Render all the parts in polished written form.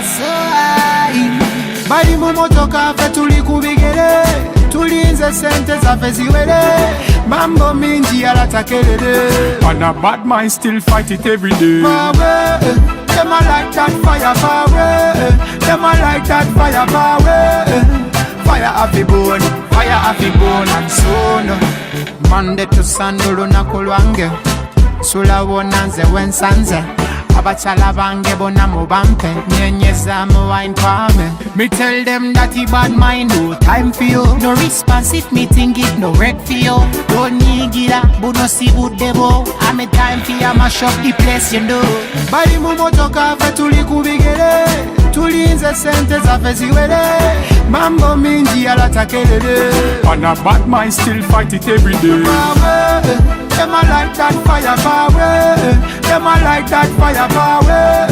so high. Bali mu motoka, ffe tuli ku bigere, tulinze sente zaffe ziwere, mambo mingi alatakerere. And a bad mind still fight it every day. Power, them a like that fire power. Them a like that fire power. Fire happy bone, fire happy bone and soon. Monday to Sunday olunaku lwange, sula wona nze wensanze, abakyala bange bonna mubampe nyenyeza mu wine kwame. Me tell them that he bad mind, no time for you, no response if me think it no work for you. Tonyigira, buno si budde bwo. I'm a time for you, mash up the place. Bali mu motoka, ffe tuli ku bigere, tulinze sente zaffe ziwere, mambo mingi alatakerere. And a bad mind still fight it every day. Power, them a like that fire power. Them a like that fire power.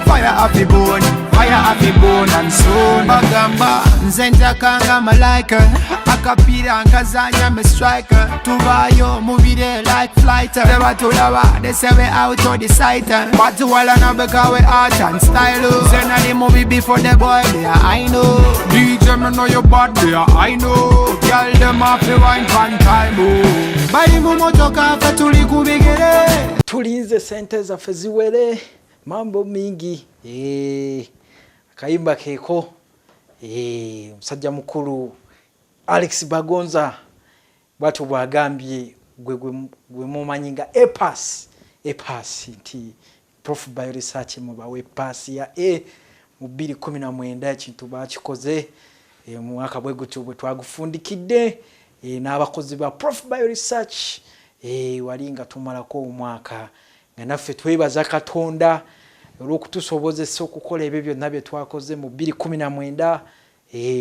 Fire happy bone, fire happy bone and soon. Bagamba nze njakanga malaika, akapiira nkazanya me striker, tuvayo mubire like flight. Tebatulaba, they say we out of the sight, batuwalana because we art and style. Nze nali mubi before the boy there, I know. DJ, me know you bad there, I know. Girl, them off the wine pan time, oh. Bali mu motoka, ffe tuli ku bigere. Tulinze sente zaffe ziwere, mambo mingi. Akayimba keeko. Omusajja mukulu Alex Bagonza bwatyo bwagambye gwe mumanyi nga A Pass, A Pass, nti Prof Bio Research mubawe pass ya A mu 2019. Ekintu bakikoze mu mwaka bwe gutyo bwe twagufundikidde n'abakozi ba Prof Bio Research wali nga tumalako omwaka nga naffe twebaza Katonda olw'okutusobozesa okukola ebyo byonna bye twakoze mu 2019.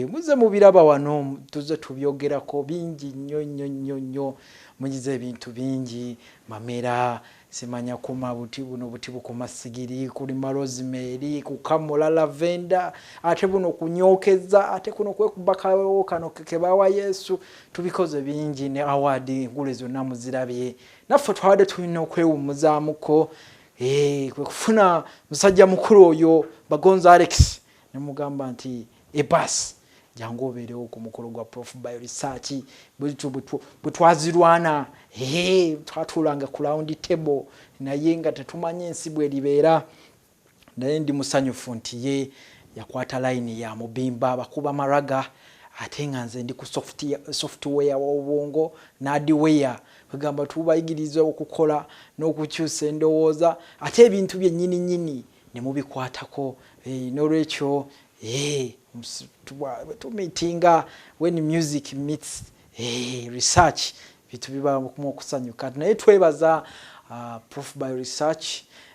Muze mubiraba wano, tuze tubyogerako bingi nnyo nnyo nnyo nnyo. Mugize ebintu bingi, mamera simanya kuma buti buno buti bukuma sigiri, kulima rosemary, kukamula lavender, ate buno kunyokeza, ate kuno kwekuba kawo kano kebawa Yesu. Tubikoze bingi ne award ngule zonna muzirabye. Naffe twabadde tulina okwewummuzaamuko, kwe kufuna musajja mukulu oyo Bagonza Alex nemugamba nti, "A Pass, jangu obeerewo ku mukolo gwa Prof Bio Research." Bwetyo bwe twazirwana, twatuulanga ku round table naye nga tetumanye ensi bweribeera. Naye ndi musanyufu nti ye yakwata layini ya mubimba bakuba maraga, ate nga nze ndi ku software w'obwongo n'hardware, kwegamba tubayigiriza okukola n'okukyusa endowooza, ate ebintu byennyini nnyini ne mubikwatako. N'olwekyo tumitinga when music meets research, bintu bibamu okusanyuka. Naye twebaza Prof Bio Research,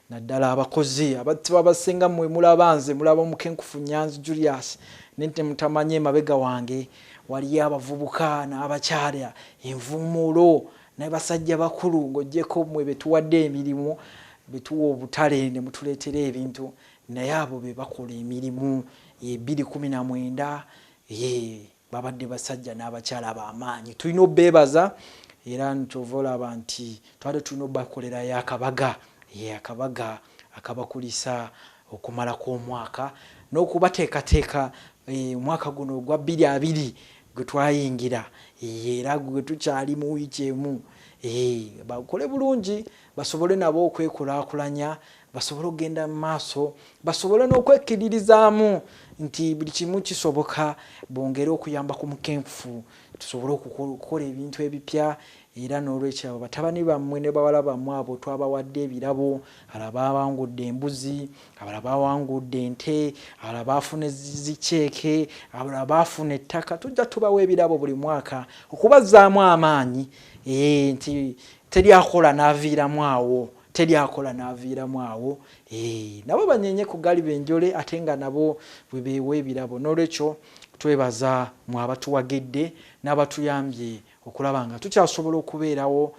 naddala abakozi abatiba abasinga. Mmwe mulaba nze, mulaba Omukenkufu Nyanzi Julius, naye mutamanye emabega wange waliyo abavubuka n'abakyala envumuulo n'abasajja bakulu, ng'oggyeko mmwe betuwadde emirimu, betuwa obutale ne mutuleetera ebintu, naye abo be bakola emirimu. 2019 babadde basajja n'abakyala b'amaanyi, tulina obbeebaza. Era nkyova olaba nti twali tulina obbakolerayo akabaga, akabaga akabakulisa okumalako omwaka n'okubateekateeka omwaka guno ogwa 2020 gwe twayingira, era gwe tukyali mu wiiki emu. Bakole bulungi, basobole nabo okwekulaakulanya, basobole okugenda mu maaso, basobole n'okwekkiririzaamu nti buli kimu kisoboka, bongere okuyamba ku mukenkufu tusobole okukola ebintu ebipya. Era n'olwekyo abo batabani bammwe ne bawala bammwe abo twabawadde ebirabo. Abalala bawangudde embuzi, abalala bawangudde ente, abalala baafuna ziceeke, abalala baafuna ettaka. Tujja tubawa ebirabo buli mwaka okubazzaamu amaanyi, nti teri akola n'aviiramu awo, teri akola n'aviiramu awo. Nabo banyenye ku gali benjole, ate nga nabo bwe beewa ebirabo. N'olwekyo twebaza mwe abatuwagidde n'abatuyambye okulaba nga tukyasobola okubeerawo,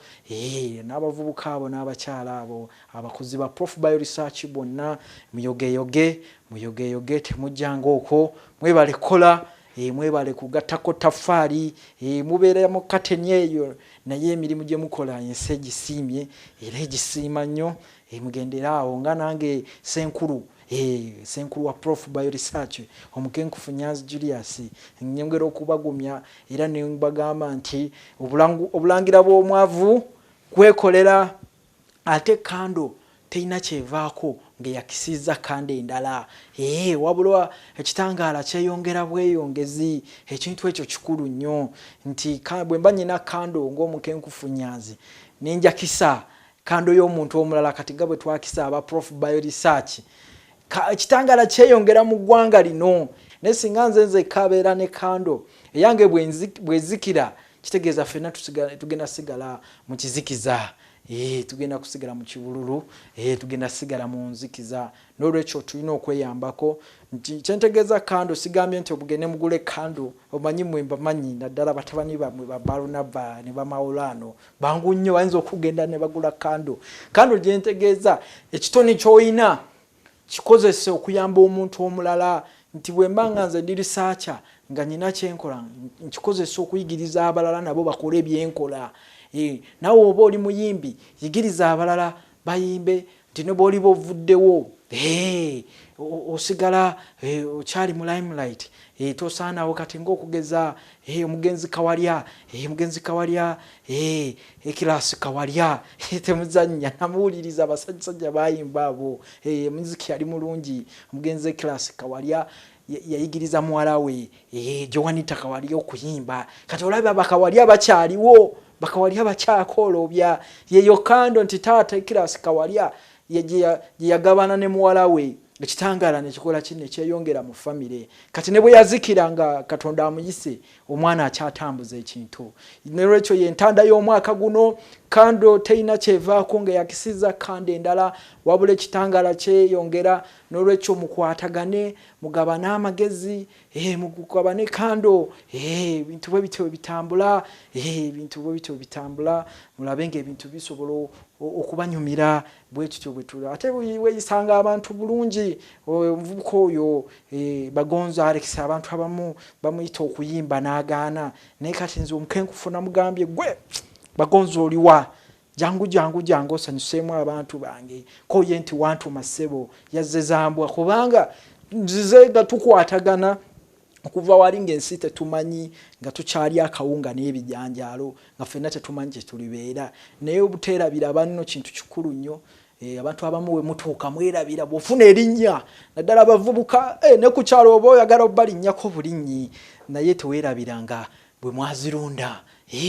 n'abavubuka abo n'abakyala abo abakozi ba Prof Bio Research bonna. Muyogeyoge, muyogeyoge, temujjanga okwo. Mwebale kukola, mwebale kugattako taffaali. Mubeera mu kateni eyo, naye emirimu gye mukola ensi egisiimye era egisiima nnyo. Mugendere awo nga nange senkulu. Senkulu wa Prof Bio Research omukenkufu Nyanzi Julius, nyongera okubagumya era ne mbagamba nti obulangira bw'omwavu kwekolera, ate kando terina kyevaako ng'eyakisizza kando endala. Wabula ekitangaala kyeyongera bweyongezi. Ekintu ekyo kikulu nnyo nti bwe mba nyina kando ng'omukenkufu Nyanzi nenjakisa kando y'omuntu omulala, kati nga bwe twakisa aba Prof Bio Research, ekitangaala kyeyongera mu ggwanga lino. Naye singa nze nzekka abeera ne kando eyange, bwezikira kitegeeza ffenna tugenda sigala mu kizikiza, tugenda kusigala mu kibululu, tugenda sigala mu nzikiza. N'olwekyo tulina okweyambako nti kyentegeeza kando, sigambye nti obugende mugule kando. Omanyi mwe mbamanyi, naddala batabani bammwe ba Barunaba ne bamawulaano bangu nnyo bayinza okugenda ne bagula kando. Kando gyentegeeza ekitone ky'olina kikozese okuyamba omuntu omulala, nti bwe mba nga nze ndi researcher nga nyina kyenkola, nkikozesa okuyigiriza abalala nabo bakole byenkola. Nawe oba oli muyimbi, yigiriza abalala bayimbe, nti ne bw'oliba ovuddewo osigala okyali mu limelight, tosaanawo. Kati ng'okugeza omugenzi Kawalya, omugenzi Kawalya, Ekirasi Kawalya, temuzannya, namuwuliriza abasajjasajja bayimba abo, muziki yali mulungi. Omugenzi Ekirasi Kawalya yayigiriza muwala we Joanita Kawalya okuyimba. Kati olaba bakawalya bakyaliwo, bakawalya bakyakoolobya. Yeyo kando nti taata Ekirasi Kawalya gye yagabana ne muwala we, ekitangaala nekikola kino ekyeyongera mu famire. Kati ne bwe yazikira nga Katonda amuyise, omwana akyatambuza ekintu. Nolwekyo yentanda y'omwaka guno, kando terina kyevaako nga yakisiza kando endala, wabula ekitangaala kyeyongera. Nolwekyo mukwatagane, mugabane amagezi, mugabane kando, ebintu bwe bityo bitambula, ebintu bwe bityo bitambula, mulabe nga ebintu bisobola okubanyumira. Bwe tutyo bwe tula. Ate weeyisanga abantu bulungi. Omuvubuka oyo Bagonzo Alex, abantu abamu bamuyita okuyimba n'agaana, naye kati nze omukenkufu namugambye, gwe Bagonzo oliwa? Jangu, jangu, jangu osanyuseemu abantu bange. Ko ye nti wantuma ssebo, yazze zambwa, kubanga nzize nga tukwatagana okuva wali ng'ensi tetumanyi, nga tukyali akawunga n'ebijanjaalo, nga ffenna tetumanyi kye tulibeera. Naye obuteerabira banno kintu kikulu nnyo. Abantu abamu we mutuuka mwerabira bw'ofuna erinnya, naddala abavubuka, ne ku kyalo oba oyagala obalinnyako bulinnyi, naye teweerabiranga bwe mwazirunda.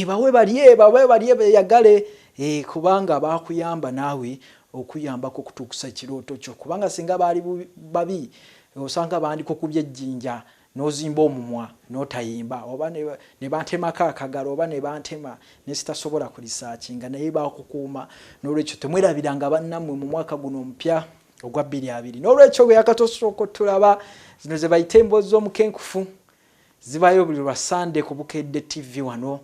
Bawe balye, bawe balye beeyagale, kubanga baakuyamba naawe okuyambako okutuukusa ekirooto kyo. Kubanga singa baali babi, osanga bandikukubye ejjinja n'ozimba omumwa n'otayimba, oba ne bantemako akagalo, oba ne bantema ne sitasobola kurisaakinga, naye bakukuuma. N'olwekyo temwerabiranga bannammwe mu mwaka guno omupya ogwa 2020. N'olwekyo bwe yakatosooka tulaba zino ze bayita emboozi z'omukenkufu, zibayo buli lwa Sande ku Bukedde TV wano.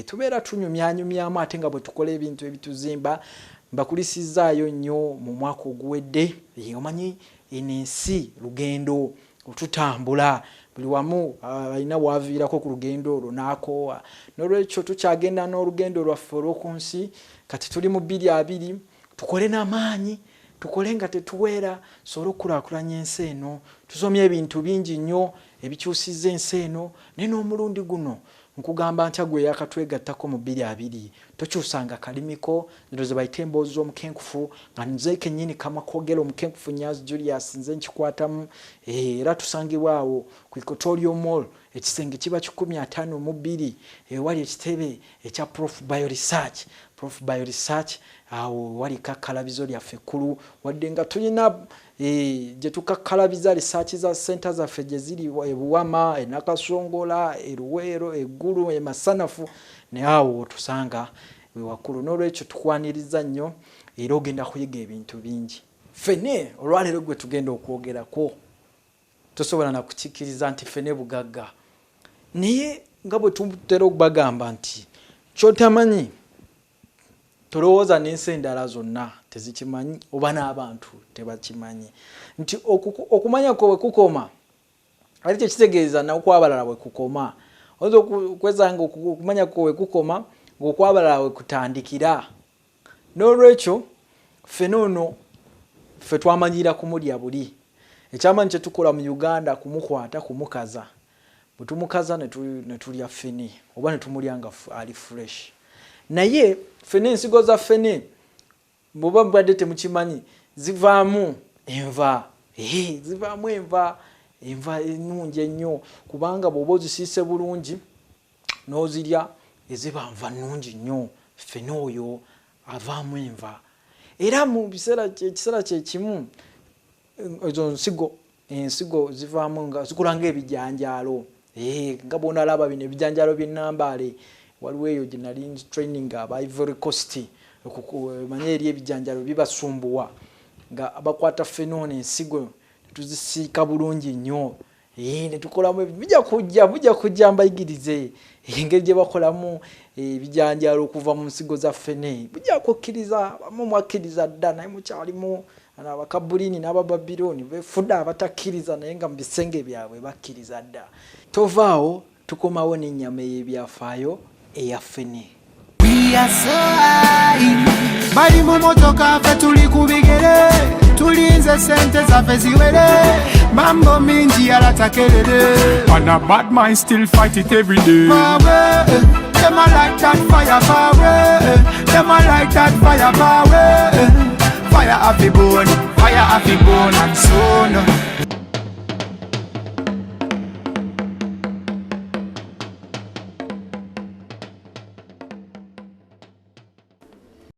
Tubeera tunyumyanyumyamu ate nga bwe tukola ebintu ebituzimba. Mbakulisizaayo nnyo mu mwaka oguwedde. Omanyi eno ensi lugendo, otutambula buli wamu, alina waaviirako ku lugendo olwo n'akoowa. N'olwekyo tukyagenda n'olugendo lwaffe olw'oku nsi. Kati tuli mu 2020, tukole n'amaanyi, tukole nga tetuweera, sobole okukulaakulanya ensi eno. Tusomye ebintu bingi nnyo ebikyusizza ensi eno, naye n'omulundi guno nkugamba ntya gwe yakatwegattako mu 2020, tokyusanga kalimiko. Zino ze bayita emboozi z'omukenkufu, nga nze kennyini kamwa kwogera omukenkufu Nyanzi Julius, nze nkikwatamu. Era tusangibwa awo ku Equatorial Mall, ekisenge kiba 152, ewali ekitebe ekya Prof Bio Research. Prof Bio Research awo wali kakkalabizo lyaffe ekkulu, wadde nga tulina gye tukakkalabiza research za center zaffe gye ziri e Buwama, e Nakasongola, e Luweero, e Ggulu, e Masanafu, naye awo otusanga we wakkulu. N'olwekyo tukwaniriza nnyo era ogenda kuyiga ebintu bingi. Ffene olwaleero gwe tugenda okwogerako, tosobola nakukikkiriza nti ffene bugagga, naye nga bwe tutera okubagamba nti kyotamanyi tolowooza n'ensi endala zonna tezikimanyi oba n'abantu tebakimanyi, nti okumanya kwe bwe kukoma ate kyekitegeeza n'okwabalala bwe kukoma. Oyinza okwesanga okumanya kwe bwe kukoma ng'okwabalala we kutandikira. N'olwekyo ffene ono Ffe twamanyira kumulya buli. Ekyamanyi kyetukola mu Uganda kumukwata kumukaza, bwe tumukaza ne tulya ffene oba ne tumulya nga ali fresh. Naye ffene, ensigo za ffene, bw'oba mubadde temukimanyi, zivaamu enva. Zivaamu enva, enva ennungi ennyo, kubanga bw'oba ozisiise bulungi n'ozirya eziba nva nnungi nnyo. Ffene oyo avaamu enva. Era mu biseera ekiseera kyekimu ezo nsigo, ensigo zivaamu nga zikola ng'ebijanjaalo, nga bwonalaba bino ebijanjaalo by'ennambaale. Waliwo eyo gye nali training aba Ivory Coast, manye eri ebijanjaalo bibasumbuwa, nga bakwata ffene ono ensigo netuzisiika bulungi nnyo, netukolamu. Bijja kujja mbayigirize engeri gye bakolamu ebijanjaalo okuva mu nsigo za ffene. Bujja kukkiriza, abamu mwakkiriza dda, naye mukyalimu abakabuliini n'abababirooni befudde abatakkiriza, naye nga mu bisenge byabwe bakkiriza dda. Tovaawo, tukomawo n'ennyama ey'ebyafaayo eya ffene. We are so high. Bali mu motoka, ffe tuli ku bigere, tulinze sente zaffe ziwere, mambo mingi alatakerere. And a bad mind still fight it every day. Mawe, them a like that fire power. Them a like that fire power. Fire happy bone, fire happy bone and soon.